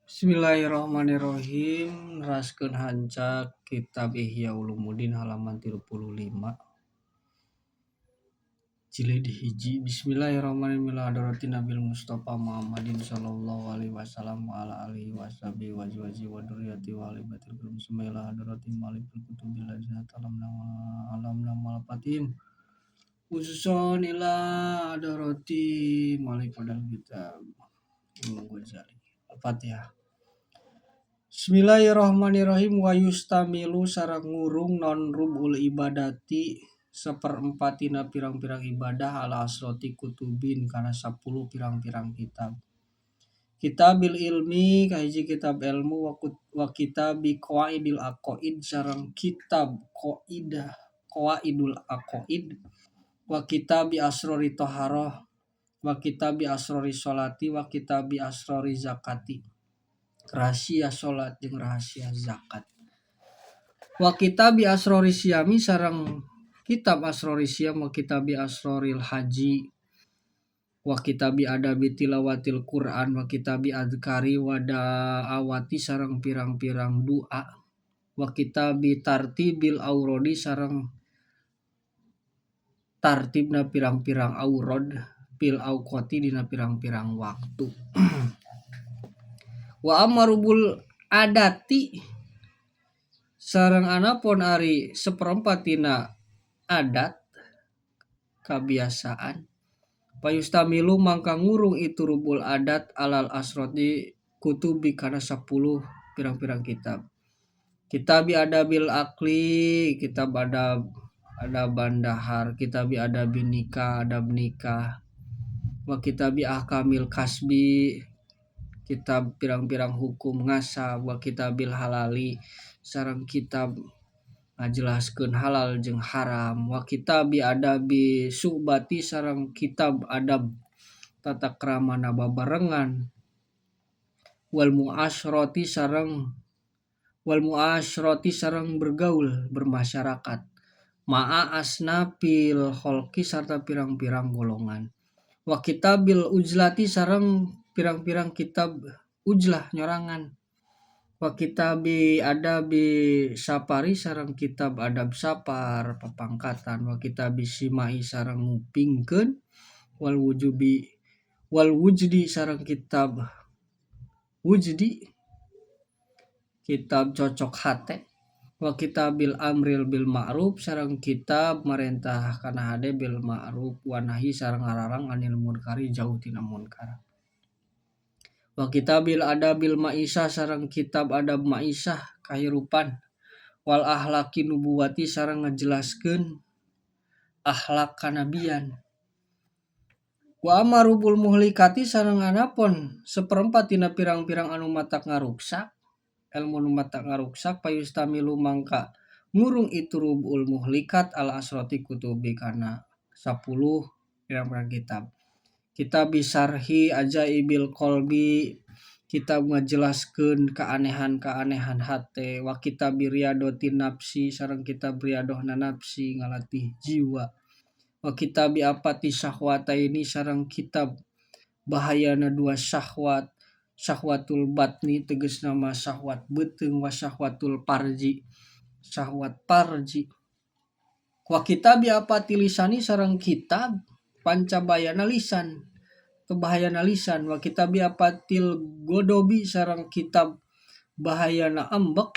Bismillahirrahmanirrahim. Neraskeun hancak kitab Ihya Ulumuddin halaman 35 jilid 1. Bismillahirrahmanirrahim. Ila hadrati Nabil Mustafa Muhammadin sallallahu alaihi wasallam wa ala alihi washabihi wa azwajihi wa dzurriyyati wa ahli baitil kiram summa ila hadrati malikul kutubil ladzina talamna alamna malafatim khususon ila hadrati malik padal kitab Imam Ghazali. Al-Fatihah. Bismillahirrahmanirrahim. Wa yustamilu sareng ngurung non rubul ibadati seperempatina pirang-pirang ibadah ala asroti kutubin kana 10 pirang-pirang kitab. Kitabil ilmi kahiji kitab ilmu wa kitabi qawaidil aqaid sareng kitab qaidah qawaidul aqaid wa kitabi asrori taharah wa kitabi asrori sholati wa kitabi asrori zakati. Rahasia salat jeung rahasia zakat. Wa kitabi asrori siami sareng kitab asrori siam wa kitabi asroril haji wa kitabi adabi tilawatil Quran wa kitabi adkari wa da'awati sareng pirang-pirang doa wa kitabi tartibil aurodi sareng tartibna pirang-pirang aurod fil auqati dina pirang-pirang waktu. Wa amarubul adati sareng anapun ari seperempat tina adat kabiasaan payustamilu mangka ngurung itu rubul adat alal asroti kutubi kana 10 pirang-pirang kitab. Kitabi adabil akli, kitab adab adab bandahar, kitabi adabi nikah, adab nikah, wa kitabi ahkamil kasbi, kitab pirang-pirang hukum ngasab, wa kitabil halali sareng kitab ngajelaskeun halal jeung haram, wa kitabi adabi suhbati sareng kitab adab tata kramana babarengan, wal muasyrati sareng bergaul bermasyarakat ma'a asnafil kholqi sarta pirang-pirang golongan, wa kitabil ujlati sareng pirang-pirang kitab ujlah nyorangan, wa kitabi adabi safari sareng kitab adab safar papangkatan, wa kitabi simai sareng ngupingkeun, wal wujubi wal wujdi sareng kitab wujdi kitab cocok hate, wa kitabil amril bil ma'ruf sareng kitab marentah kana hade bil ma'ruf wa nahi sareng ngalarang anil munkari jauh tina munkar, wa kitabil adabil maisah sareng kitab adab maisah kahirupan, wal ahlaki nubuwati sareng ngajelaskeun akhlak kanabian, wa amarubul muhlikati sareng anapun seperempat tina pirang-pirang anu matak ngaruksak ilmu nu matak ngaruksak payustamilu mangka ngurung itu rubul muhlikat ala asroti kutubi kana 10 pirang-pirang kitab. Kitab bisarhi ajaibil qalbi, kitab ngajelaskeun keanehan-keanehan hate, wa kitab riyadhatin nafsi sareng kitab riyadohna nafsi ngalatih jiwa, wa kitab apati syahwataini sareng kitab bahayana dua syahwat, syahwatul batni tegasna mah syahwat beuteung wa syahwatul parji syahwat parji, wa kitab apati lisani sareng kitab pancabayana lisan bahayana lisan, wa kitab apatil godobi sareng kitab bahayana ambek,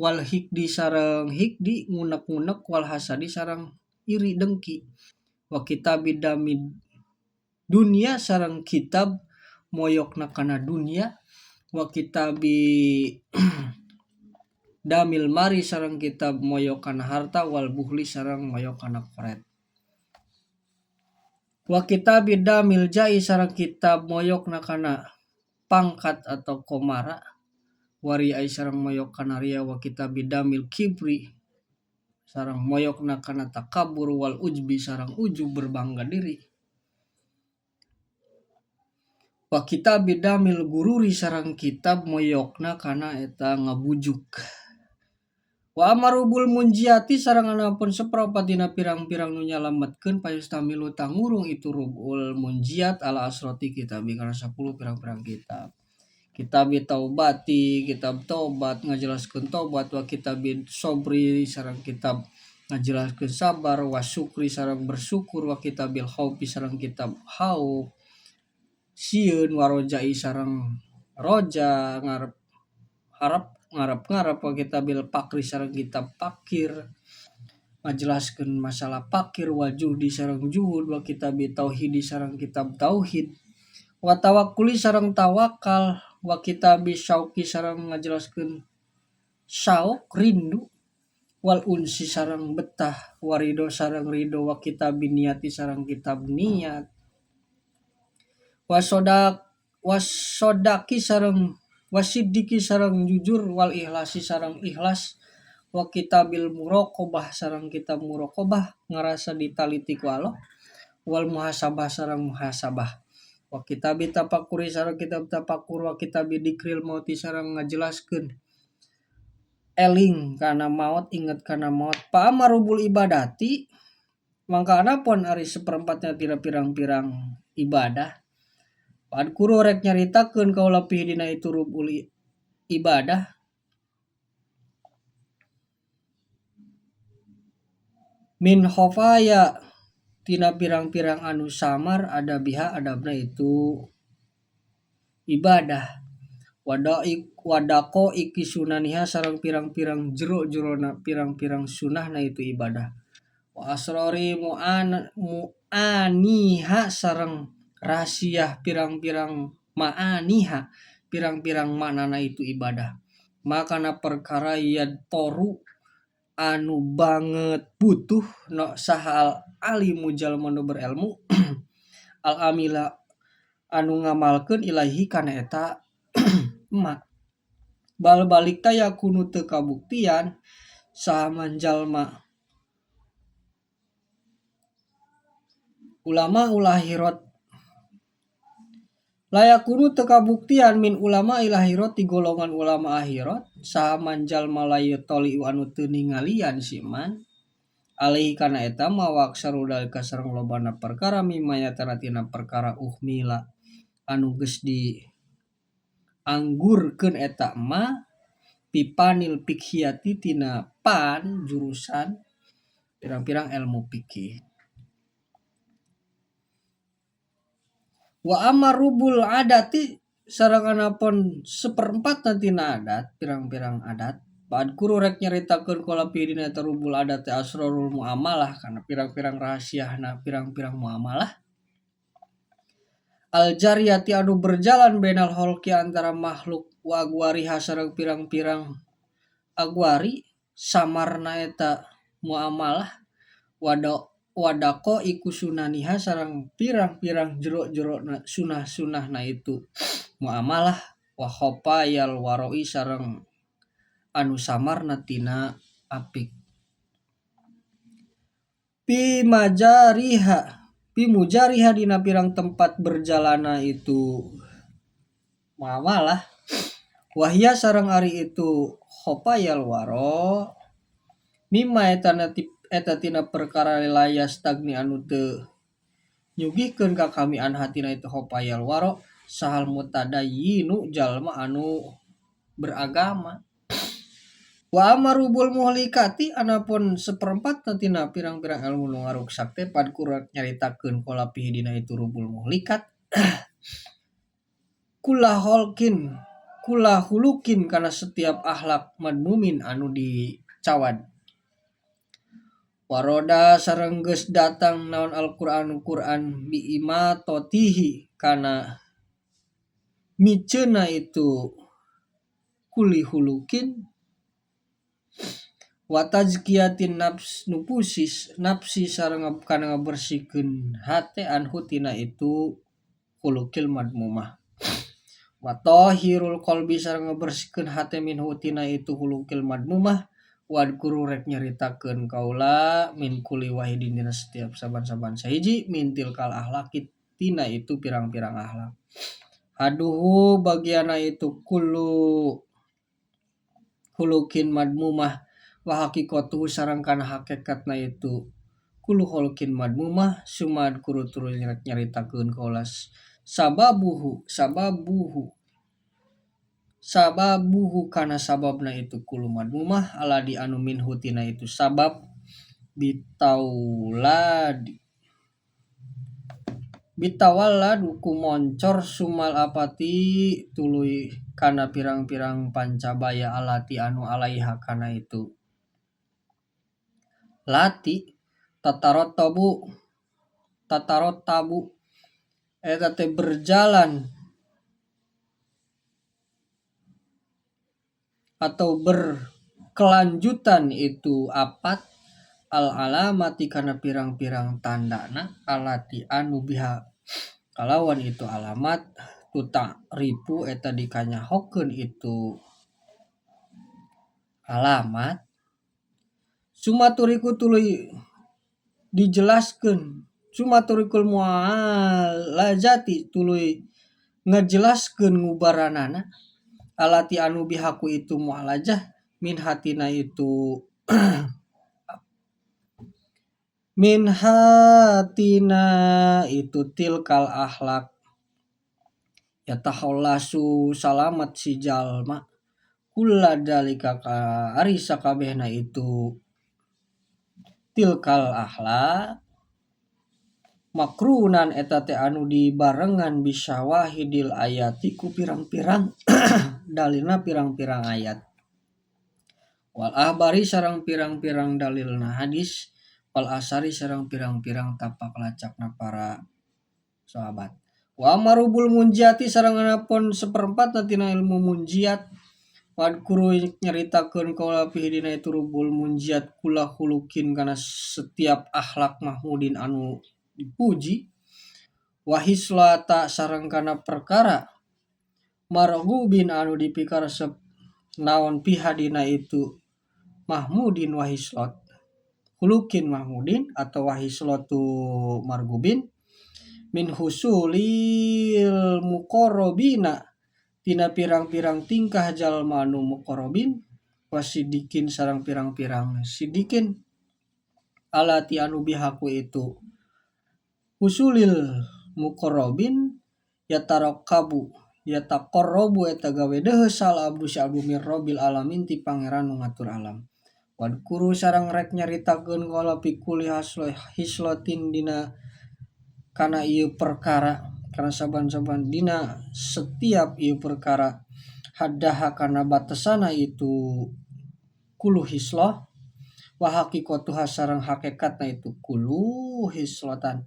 wal hikdi sareng hikdi ngunek-ngunek, wal hasadi sareng iri dengki, wa kitab dami dunia sareng kitab moyokna kana dunia, wa kitabi damil mari sareng kitab moyok kana harta, wal buhli sareng moyok kana koret, wa kitab damil jai sareng kitab moyokna kana pangkat atau komara, wariai sareng moyok kana ria, wa kitab damil kibri sareng moyokna kana takabur, wal ujbi sareng ujub berbangga diri, wa kitab damil gururi sareng kitab moyokna kana eta ngabujuk, wa amarubul munjiati sareng anapun seprapat dina pirang-pirang nu nyalametkeun payustamilu tangurung itu rubul munjiat ala asroti kitab kana 10 pirang-pirang kitab. Kitab taubati, kitab taubat ngajelaskeun taubat, wa kitab sobri sareng kitab ngajelaskeun sabar, wa syukri sareng bersyukur, wa kitabil khaufi sareng kitab khauf sieun, wa rojai sareng roja ngarep harap ngarep-ngarep, wa kitabil fakri sareng kitab fakir ngajelaskeun masalah fakir, wa juhdi sareng juhud, wa kitab tauhidi sareng kitab tauhid, wa tawakkuli sareng tawakal, wa kitab syauqi sareng ngajelaskeun sauk rindu, wal unsi sareng betah, warido sareng ridho, wa kitab niati sareng kitab niat, wasodak wasodaki sareng wasidiki sareng jujur, wal ikhlasi sareng ikhlas, wa kitabil muraqabah sareng kitab muraqabah ngarasa ditaliti ku Allah, wal muhasabah sareng muhasabah, wa kitab tafakuri sareng kitab tafakur, wa kitab dikril mauti sareng ngajelaskeun eling kana maot, inget kana maot. Pa amarubul ibadati mangka anapun ari seperempatnya tina pirang-pirang ibadah. Adkuru rek nyaritakeun kaula pi dina itu rubul ibadah min khofaya tina pirang-pirang anu samar ada biha adabna itu ibadah, wadaik wadako iki sunaniha sareng pirang-pirang jero-jerona pirang-pirang sunahna itu ibadah, wa asrori muaniha sareng rahasia pirang-pirang maaniha pirang-pirang maknana itu ibadah. Makana perkara yad toru anu banget butuh no sahal alimu jalma nu berilmu al amila anu ngamalkeun ilahi kana eta ma bal balik ta yakunu teu kabuktian saha manjalma ulama ulahirat layakunu teu kabuktian min ulama ilahirot di golongan ulama akhirat saha manjalma layutoli anu teu ningalian siman alaihi kana eta mawak sarudalika sareng lobana perkara mimma yatana tina perkara uhmila anu geus di anggurkeun eta ma pipanil fikhiyati tina pan jurusan pirang-pirang ilmu fikih. Wa amarubul adati sareng anapun seperempat tina adat pirang-pirang adat. Adkuru rek nyaritakeun kala pi dina eta rubul adat teh asrarul muamalah kana pirang-pirang rahasiana pirang-pirang muamalah. Al jariyati anu berjalan bainal khalqi antara makhluk wa agwariha sareng pirang-pirang agwari samarna eta muamalah wadako iku sunaniha sareng pirang-pirang jero-jero sunah-sunahna itu muamalah, wa khafayal waroi sareng anu samarna tina apik. Pi majariha pi mujariha dina pirang tempat berjalana itu muamalah, wahya sareng ari itu khafayal waro mimma eta eta tina perkara layas tagni anu teu nyugihkeun ka kami an hatina itu khafayal waro sahal mutadayyinu jalma anu beragama. Wa amarubul muhlikati anapun seperempat tina pirang-pirang ilmu nu ngaruksak teh padkur nyaritakeun kala pi dina itu rubul muhlikat kula holkin kula hulukin kana setiap akhlak madmumin anu dicawad. Waroda sareng geus datang naon Al-Qur'an Qur'an bi imatotihi kana miceuna itu kuli hulukin wa tazkiyatin nafs nufusis nafsi sareng kana ngabersihkeun hate anhu tina itu hulukil madmumah, wa tahirul qalbi sareng ngabersihkeun hate minhu tina itu hulukil madmumah. Wadkuru rek nyaritakeun kaula min kulli wahidin dina setiap saban-saban sahiji min tilkal akhlaqi tina itu pirang-pirang akhlak. Haduhu bagiana itu kullu hulukin madmumah wa haqiqatuhu sareng kana hakikatna itu kullu hulukin madmumah sumad kuru tuluy nyaritakeun kaula sababuhu sababuhu Sababuhu kana sababna itu kulu madmumah aladi anu minhu tina itu sabab bitauladi bitawalladu ku moncor sumal apati tuluy kana pirang-pirang pancabaya alati anu alaiha kana itu lati tatarotabu eta teh berjalan atau berkelanjutan itu apat al alamati kana pirang-pirang tandana alati anu biha kalawan itu alamat tuta'rifu eta dikanyahokeun itu alamat sumaturiku tuluy dijelaskeun sumaturikul mu'alajati tuluy ngajelaskeun ngubaranana alati anu bihaku itu mu'alajah min hatina itu min hatina itu tilkal akhlak yatahallasu salamat si jalma kula dalika ka ari sakabehna itu tilkal akhlak makrunan eta teh anu dibarengan bisyawahidil ayati ku pirang-pirang dalilna pirang-pirang ayat wal ahbari sareng pirang-pirang dalilna hadis wal asari sareng pirang-pirang tapak lacakna para sahabat wa marubul munjiati sareng anapun seperempat tina ilmu munjiat wadkuru nyaritakeun kaula fihi dina itu rubul munjiat kula khuluqin kana setiap akhlak mahmudin anu dipuji wahislata sareng kana perkara marghubin anu dipikaresep naon piha dina itu mahmudin wahislot khuluqin mahmudin atau wahislotu marghubin min husulil muqarrabina tina pirang-pirang tingkah jalma anu muqarrabin wasidikin sareng pirang-pirang sidikin alati anu bihaku itu husulil muqarrabin yatarakabu yataqarrabu eta gawe deheus sal abdu si abdu mirrobil alamin ti pangeran nu ngatur alam wadkuru sareng rek nyaritakeun kaula pikuli hislatin dina kana ieu perkara kana saban-saban dina setiap ieu perkara haddaha kana batesana itu kulu hislah wa haqiqatuha sareng hakikatna itu kulu hislatan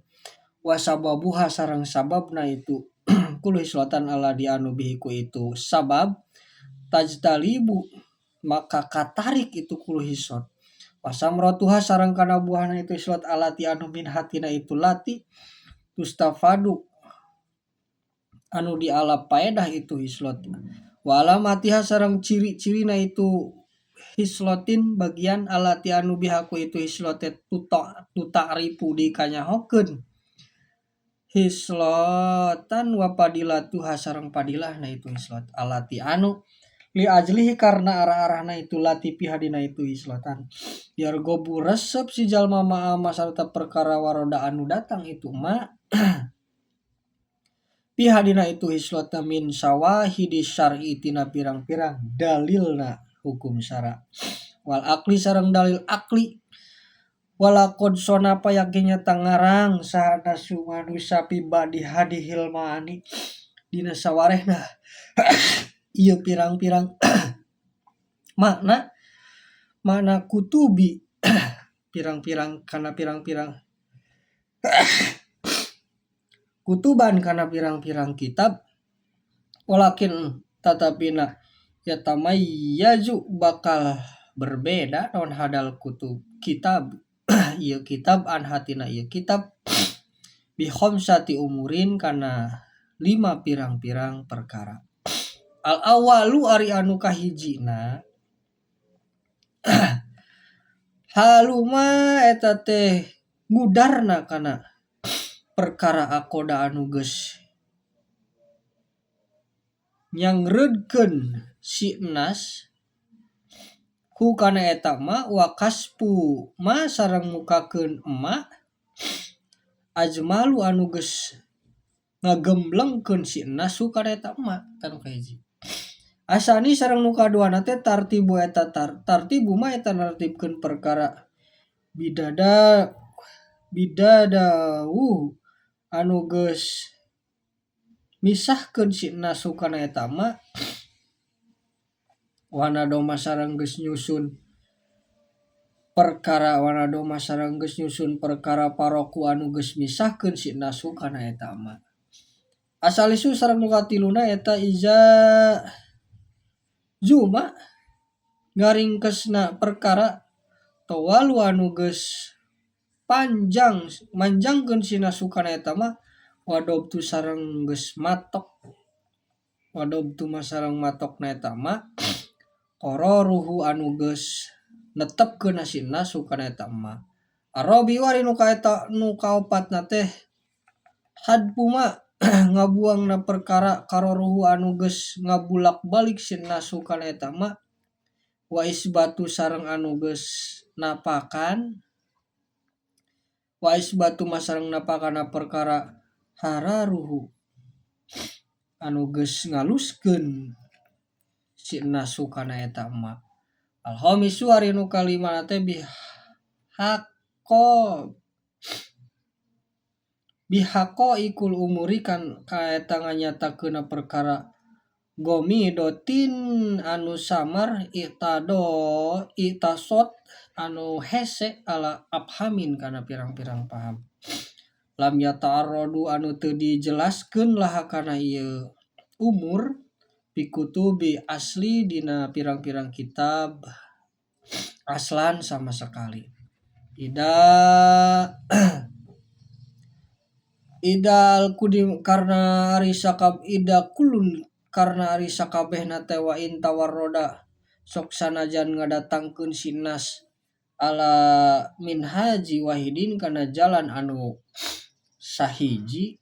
wa sababuha sareng sababna itu kulu hislatan aladi anu bihiku itu sabab tajtalibu maka katarik itu kulu hislot wa samratuha sareng kana buahna itu hislot alati anu min hatina itu lati tustafadu anu dialap paedah itu hislot wa alamatiha sareng ciri-cirina itu hislotin bagian alati anu bihaku itu hislote tuta'rifu dikanyahokeun hislotan wa padilatuha sareng padilahna itu hislot alati anu li ajlihi karena arah-arahna itu lati pihadina itu hislotan yargobu resep si jalma ma'a sarta perkara waroda anu datang itu ma pihadina itu hislota min sawahidi syar'i tina pirang-pirang dalilna hukum syara wal akli sareng dalil akli walaqad sonapa yakinnya tangarang sahana sumanusa pribadi hadihil maani dina sawarehna ieu pirang-pirang makna makna kutubi pirang-pirang kana pirang-pirang kutuban kana pirang-pirang kitab walakin tatapina yatamayyazu bakal berbeda non hadal kutub kitab ieu kitab an hatina ieu kitab bi khamsati umurin kana 5 pirang-pirang perkara. Al awalu ari anu kahijina haluma eta teh ngudarna kana perkara akoda anu geus nyangreudkeun si nas ku kana eta ma wa kaspu ma sareng mukakeun emak ajmalu anu geus ngagemblengkeun si nas ku kana eta emak tanu kahiji. Asani sareng nu kaduana teh tartibu eta tartibu mah eta nartibkeun perkara bidada bidadawuh anu geus misahkeun si nasu kana eta mah wanadoma sareng geus nyusun perkara wanadoma sareng geus nyusun perkara paroku anu geus misahkeun si nasu kana eta mah. Asalisu sareng nu katiluna eta iza zuma ngaringkesna perkara tawalu anu geus panjang manjangkeun si nasu kana eta mah wadobtu sareng geus matok wadobtu mah sareng matokna eta mah qararuhu anu geus netepkeun si nasu kana eta mah. Arabi ari nu kaeta nu kaopatna teh hadfu ma ngabuangna perkara qararuhu anu geus ngabulak-balik si nasu kana eta mah wa isbatu sareng anu geus napakan wa isbatu mah sareng napakana perkara hararuhu anu geus ngaluskeun si nasu kana eta mah. Al-khamisu ari nu kalimana teh bihaqo ikul umuri kan kaeta nganyatakeunna perkara gomidotin anu samar itado itasot anu hese ala afhamin kana pirang-pirang paham lam yata'arradu anu teu dijelaskeun laha kana ieu umur pikutubi asli dina pirang-pirang kitab aslan sama sekali. Ida idal kudim karena ari sakab ida kulun karena ari sakabehna teh wa in tawarroda sok sanajan ngadatangkeun si nas ala minhaji wahidin kana jalan anu sahiji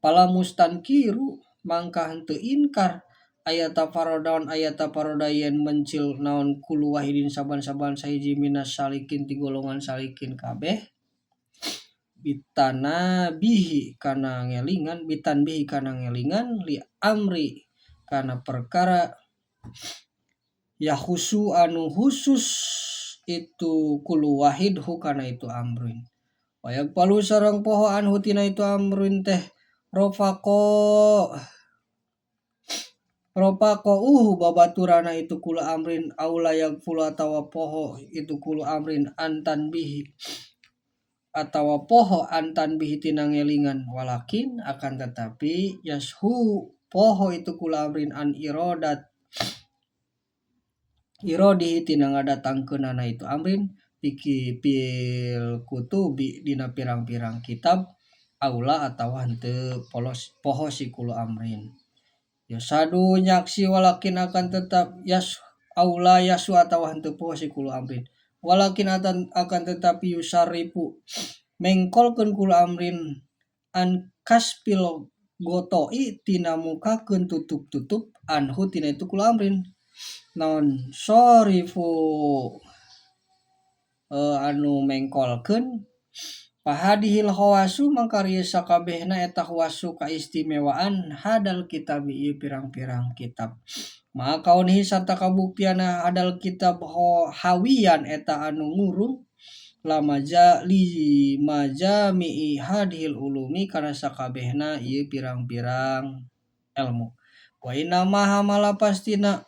pala mustankiru mangka henteu inkar aya tafarodaon aya tafaroda yen mencil naon kulu wahidin saban-saban sahiji minas salikin ti golongan salikin kabeh bitana bihi kana ngelingan bitan bihi kana ngelingan li amri kana perkara yahusu anu khusus itu kulu wahid hukana itu amrin wayak palu sareng poho anhu tina itu amrin teh rofaqo rofaqo babaturana itu kulu amrin aula yagfulu atawa poho itu kulu amrin antan bihi atawa poho antan bihi tina ngelingan walakin akan tetapi yashu poho itu kulu amrin an irodat irodihi tina ngadatangkeunana itu amrin piki pil kutubi dina pirang-pirang kitab aula atawa henteu polos poho si kulu amrin yasadu nyaksi walakin akan tetap yas aula yasu atawa henteu poho si kulu amrin walakin akan tetapi yusarifu mengkolkeun kulu amrin an kaspil gotoi tina mukakeun tutup-tutup anhu tina itu kulu amrin naon sorifu anu mengkolkeun pahadihil khawasu mangka rieu sakabehna eta khawasu kaistimewaan hadal kitab ieu pirang-pirang kitab maka kaunihi sarta kabuktianna hadal kitab hawiyan eta anu ngurung lamaja li majami'i hadhil ulumi kana sakabehna ieu pirang-pirang ilmu wa inna ma hamala pastina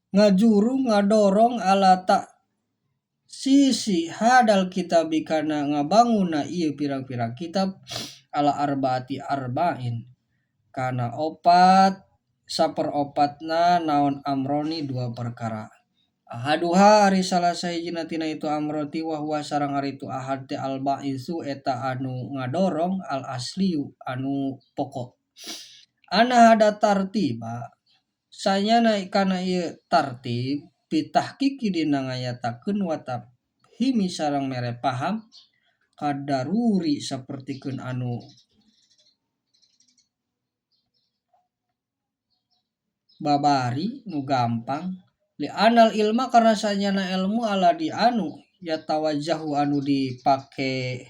ngajuru ngadorong ala tak sisi hadal kitab kana ngabanguna ieu pirang-pirang kitab ala arbaati arba'in kana opat saperopatna naon amroni dua perkara ahaduha ari salah sahijina tina itu amroti wa huwa sareng ari itu ahad teh al ba'isu eta anu ngadorong al asliu anu pokok ana hada tartiba sanyana kana ieu tartib pitahqiqi dina ngayatakeun wa tafhimi sareng mere paham kadaruri sapertikeun anu babari nu gampang li anal ilma karena sanyana ilmu ala di anu yatawajjahu anu dipake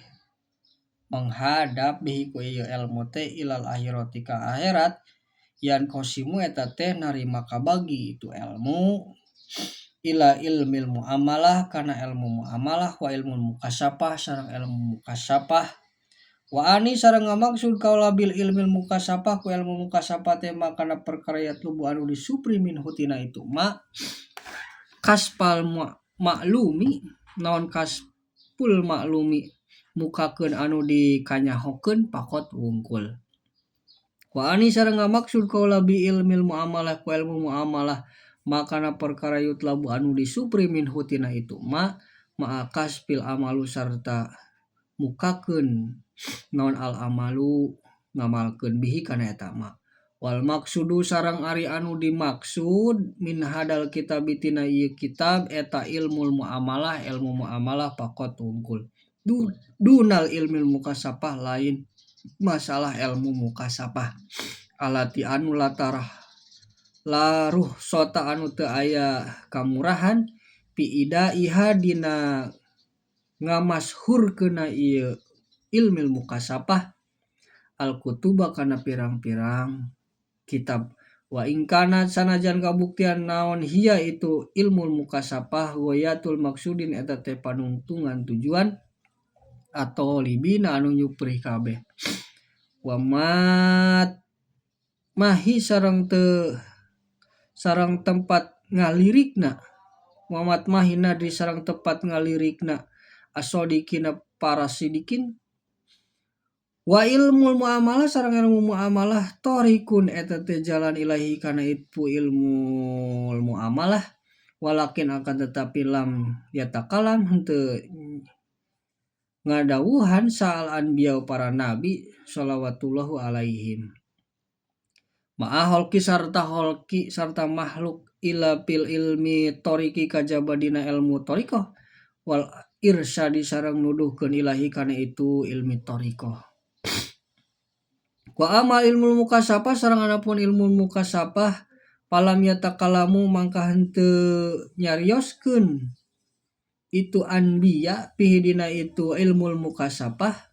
menghadap bihi ku ieu ilmu teh ilal akhirati ka akhirat Yan qasimu eta teh narima kabagi itu ilmu ila ilmil muamalah kana ilmu muamalah wa ilmu mukasapah sareng ilmu mukasapah wa ani sareng ngamaksud kaula bil ilmil mukasapah ku ilmu mukasapah teh makana perkara yatlubu anu disupri min hutina itu ma kaspal maklumi naon kaspul maklumi mukakeun anu dikanyahokeun pakot wungkul wa ani sareng ngamaksud kaula bi ilmil muamalah ku ilmu muamalah makana perkara yutlabu anu disupri min hutina itu ma ma'akas pil amalu sarta mukakeun naon al amalu ngamalkeun bihi kana eta ma wal maksudu sareng ari anu dimaksud min hadal kitab tina ieu kitab eta ilmul muamalah ilmu muamalah pakot wungkul dunal ilmil mukasapah lain masalah ilmu mukasapah alati anu latarah laruh sota anu teu aya kamurahan pi idaiha dina ngamashurkeuna ieu ilmil mukasapah al kutuba kana pirang-pirang kitab wa ingkana sanajan kabuktian naon hiya itu ilmul mukasapah goyatul maksudin eta teh panungtungan tujuan atau libina anu nyuprih kabeh wa mat mahi sareng teu sareng tempat ngalirikna Muhammad mahina di sareng tempat ngalirikna asodikina para sidikin wa ilmul muamalah sareng ilmu muamalah torikun eta teh jalan ilahi kana itu ilmu muamalah walakin akan tetapi lam yatakalam henteu ngadawuhan saal anbiya para nabi shalawatullahu alaihim ma'a holki sarta holki sarta makhluk ila pil ilmi toriki kajaba dina ilmu torikoh wal irsyadi sareng nuduhkeun ilahi kana itu ilmi torikoh wa amal ilmu mukasapah sareng anapun ilmu mukasapah palam yatakalamu mangka henteu nyarioskeun itu anbiya pihi dina itu ilmu mukasapah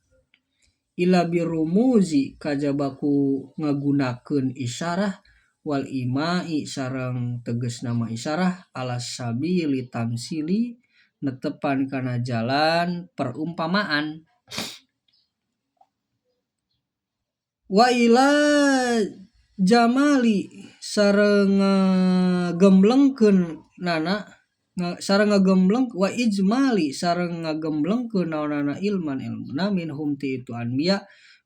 ila birumuzi kajabaku ngagunakeun isyarah wal imai sareng tegas nama isyarah ala sabili tamsili netepan kana jalan perumpamaan wa ila jamali sareng ngagemblengkeun nana sareng ngagembleng wa ijmali sareng ngagemblengkeun naonana ilman ilmuna minhum ti itu anbiya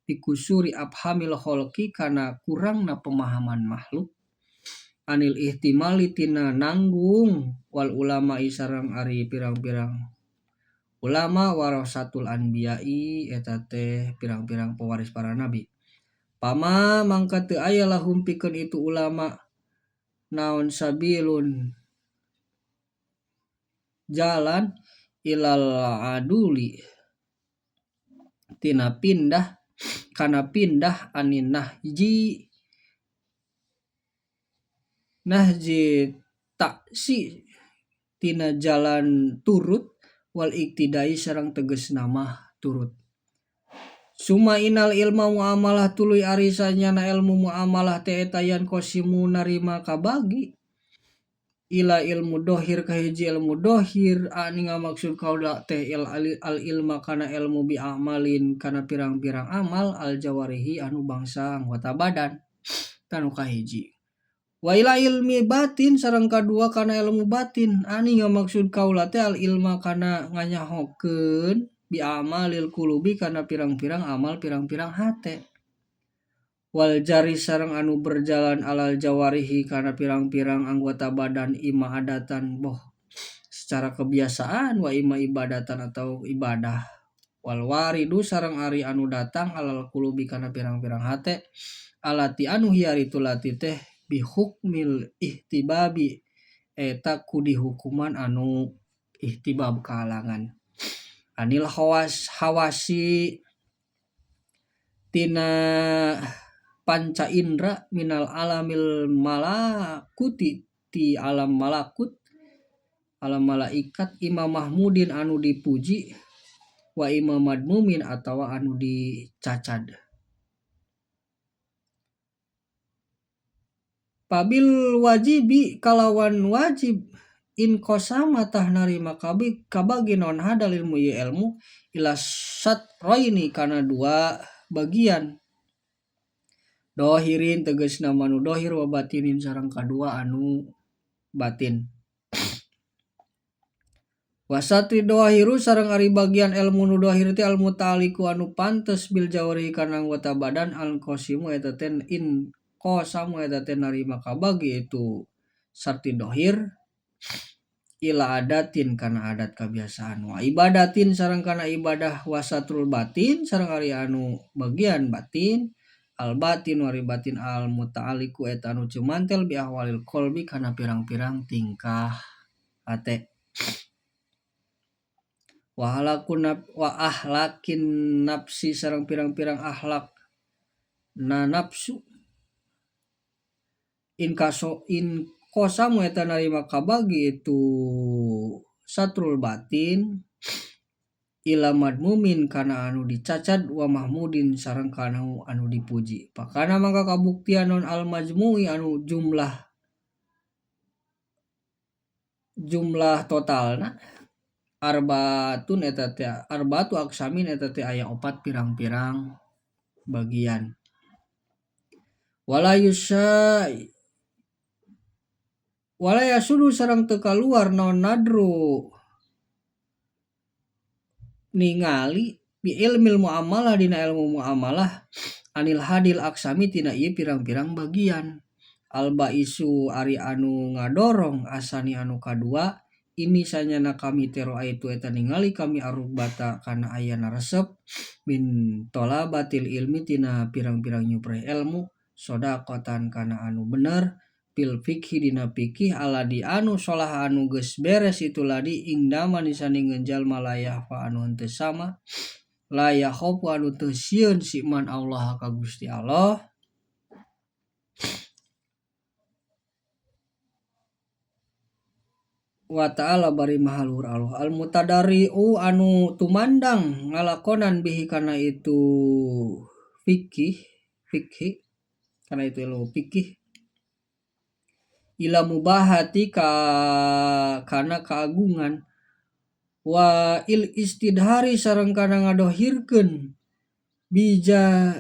bikusuri afhamil kholqi kana kurangna pemahaman makhluk anil ihtimali tina nanggung wal ulama sareng ari pirang-pirang ulama warasatul anbiya'i eta teh pirang-pirang pewaris para nabi pama mangka teu aya lahum pikeun itu ulama naon sabilun jalan ilal aduli tina pindah kana pindah anin nahji nahji taksi tina jalan turut wal iktidai sareng tegas nama turut suma inal ilma muamalah tuluy ari sanyana ilmu muamalah teh eta yan qasimu narima kabagi ila ilmu dohir kahiji ilmu dohir ani ngamaksud kaula teh al ilma kana ilmu bi amalin kana pirang-pirang amal al jawarihi anu bangsa anggota badan tanu kahiji wa ila ilmi batin sareng kadua kana ilmu batin ani ngamaksud kaula teh al ilma kana nganyahokeun bi amalil qulubi kana pirang-pirang amal pirang-pirang hate wal jari sareng anu berjalan alal jawarihi kana pirang-pirang anggota badan ima adatan boh secara kebiasaan wa ima ibadatan atau ibadah wal waridu sareng ari anu datang alal qulubi kana pirang-pirang hate alati anu hiari tulati teh bihukmil ihtibabi eta ku dihukuman anu ihtibab kalangan anil hawas hawasi tina panca indra minal alamil malakuti ti alam malakut alam malaikat imam mahmudin anu dipuji wa imam madmumin atawa anu dicacad. Pabil wajibi kalawan wajib in qasama tah narima kabagi naon hadal ilmu ieu ilmu ila satraini kana dua bagian dohirin tegasna manu dohir wa batinin sareng kadua anu batin. Wasatri dohiru sareng ari bagian ilmu nu dohir teh al muta'alliqu anu pantes bil jawari kana anggota badan al qasimu eta teh in qasamu eta teh narima kabagi itu sarti dohir ila adatin kana adat kebiasaan wa ibadatin sareng kana ibadah wasatrul batin sareng ari anu bagian batin al batin wari batin al muta'alliqu eta anu cumantel bi ahwalil qalbi kana pirang-pirang tingkah hate wa halakun wa ahlakin nafsi sareng pirang-pirang akhlak na nafsu in kaso in kosamu eta narima kabagi itu satrul batin ila madmumin kana anu dicacad wa mahmudin sareng kana anu dipuji. Pakana mangka kabuktian non al majmu'i anu jumlah totalna arbaatun eta teh arbaatu aksamin eta teh aya opat pirang-pirang bagian. Wala yusa wala yasudu sareng teu kaluar naon nadru ningali bi ilmil muamalah dina ilmu muamalah anil hadil aksami tina ieu pirang-pirang bagian. Al baisu ari anu ngadorong asani anu kadua ini sanyana kami tero aitu eta ningali kami arubata kana ayana resep min tolabatil ilmi tina pirang-pirang nyupre ilmu sodaqotan kana anu bener pil fikhi dina fikih aladi anu solah anu geus beres itu ladi ingdama disandingeun jalma layah fa anu henteu sama layah khofu anu teu sieun si man Allah ka Gusti Allah wa ta'ala bari maha luhur Allah al mutadari'u anu tumandang ngalakonan bihi kana itu fikih kana itu ilmu fikih ila mubahati ka kana keagungan wa il istidhari sareng kana ngadohirkeun bija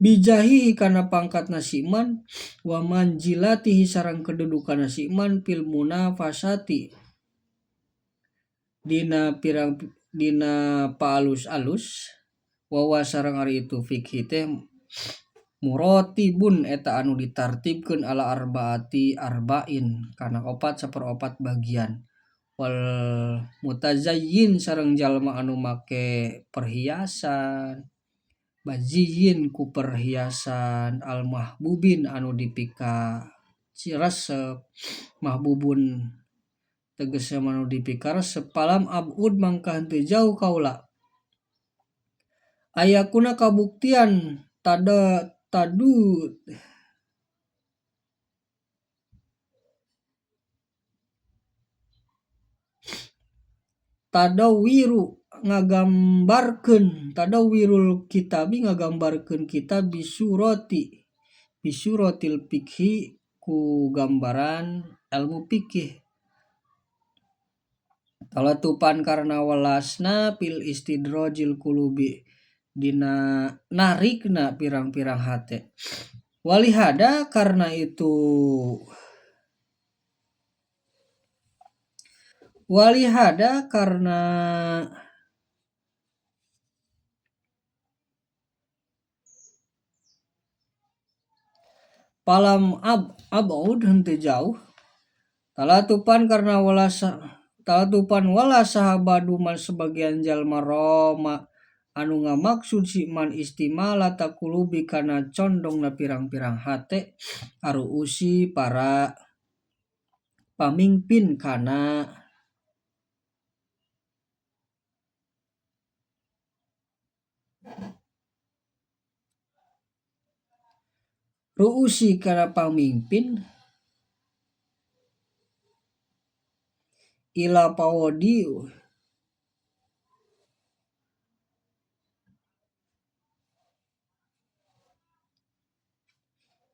bijahihi kana pangkatna siman wa manjilatihi sareng kedudukanna siman fil munafasati dina pirang dina paalus-alus wawa sareng ari itu fikih teh muratibun eta anu ditartibkeun ala arbaati arba'in kana opat saperopat bagian wal mutazayyin sareng jalma anu make perhiasan baziyin ku perhiasan al mahbubin anu dipika ciresep mahbubun tegese anu dipika resep palam abud mangka henteu jauh kaula ayakuna kabuktian tada tadu tadawiru ngagambarkeun tadawirul kitabi ngagambarkeun kitab bisurati bisuratil fikhi ku gambaran ilmu fikih talatupan karena welasna fil istidrajil qulubi dina narikna pirang-pirang hate walihada karena itu walihada karena palam abud henteu jauh talatupan karena walasa talatupan wala sahabadu man sebagian jalma Roma anu ngamaksud si man istimala takulubi kana condongna pirang-pirang hate aruusi para pamimpin kana ruusi kana pamimpin ila pawodi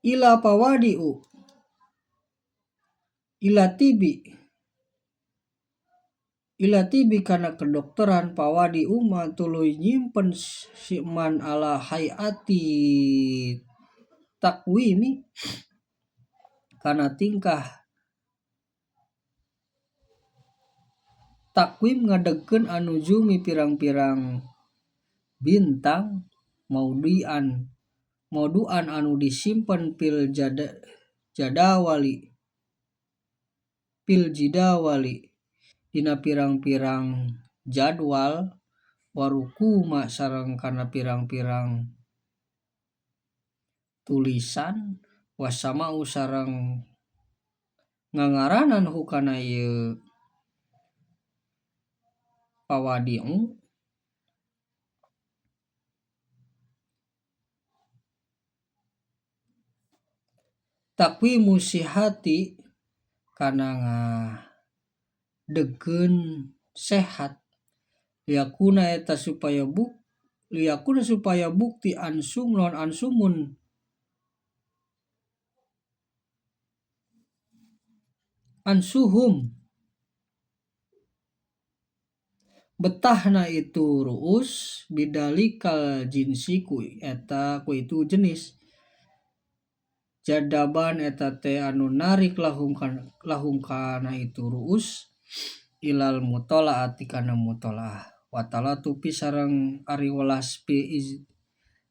Ila pawadi'u ila tibi ila tibi kana kedokteran pawadi uma tuluy nyimpen si man ala hayati takwimi kana tingkah takwim ngadegkeun anujumi pirang-pirang bintang mauduan mauduan anu disimpen fil jadawali fil jidawali dina pirang-pirang jadwal warukuma sareng kana pirang-pirang tulisan wasamau sareng ngangaranan hukana ieu pawadi'u takwimu sihati kana ngadegkeun sehat liyakuna eta supaya liyakuna supaya bukti ansum lawan ansumun ansuhum betahna itu ruus bidalikal jinsi ku eta ku itu jenis jadaban eta teh anu narik lahum kana itu ruus ilal mutolaati kana mutolaah watala tupi sareng ari welas pi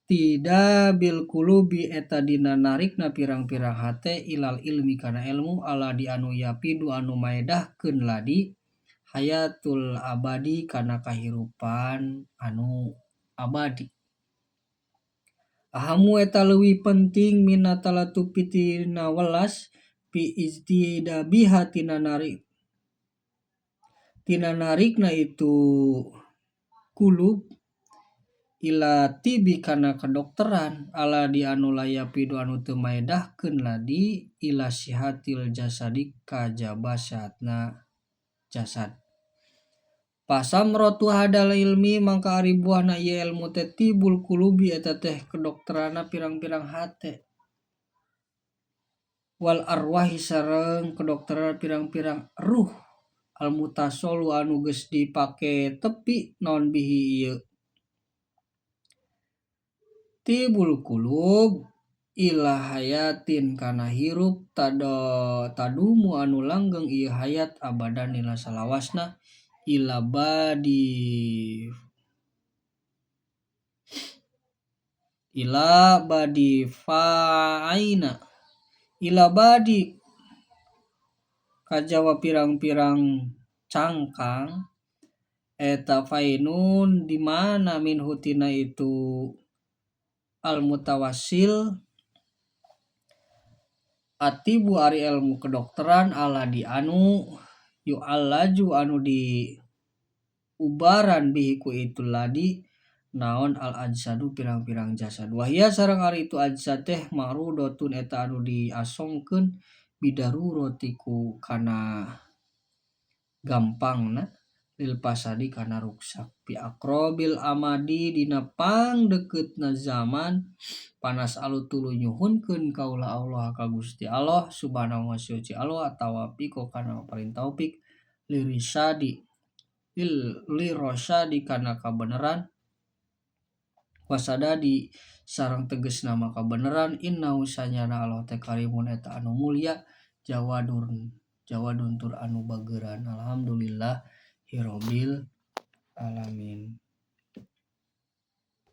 tidak bil qulubi eta dina narikna pirang-pirang hate ilal ilmi kana ilmu ala di anu yapidu anu maedahkeun ladi hayatul abadi kana kahirupan anu abadi. Ahamu eta leuwih penting mina talatupi tina welas pi ijtidabiha tina narikna itu kulub ila tibi kana kedokteran ala di anu layapidu anu teu maedahkeun ladi ila sihatil jasadi kajaba sehatna jasad. Pasamratu hadal ilmi mangka ari buahna ieu ilmu teh tibul qulubi eta teh kedokteranna pirang-pirang hate wal arwahi sareng kedokteran pirang-pirang ruh al mutasolu anu geus dipake tepi naon bihi ieu tibul qulub ila hayatin kana hirup tadumu anu langgeng ieu hayat abadan dina salawasna ila badi fa'aina ila badi kajawa pirang-pirang cangkang eta fainun di mana min hutina itu al mutawassil atibu ari ilmu kedokteran ala di anu yu'allaju anu di ubaran bihi ku itu ladi naon al ajsadu pirang-pirang jasad wahia sareng ari itu ajsad teh ma'rudotun eta anu diasongkeun bidarurati ku kana gampangna lil pasadi kana ruksak bi aqrabil amadi dina pangdekeutna zaman panas alu tuluy nyuhunkeun kaula Allah ka Gusti Allah subhanahu wa ta'ala Allah atawa piko kana paring taufik lirisadi lirosadi kana kabeneran wasadadi sareng tegas nama kabeneran innahu sanyana Allah teh karimun eta anu mulia jawadun tur anu bageuran. Alhamdulillah hirobil alamin.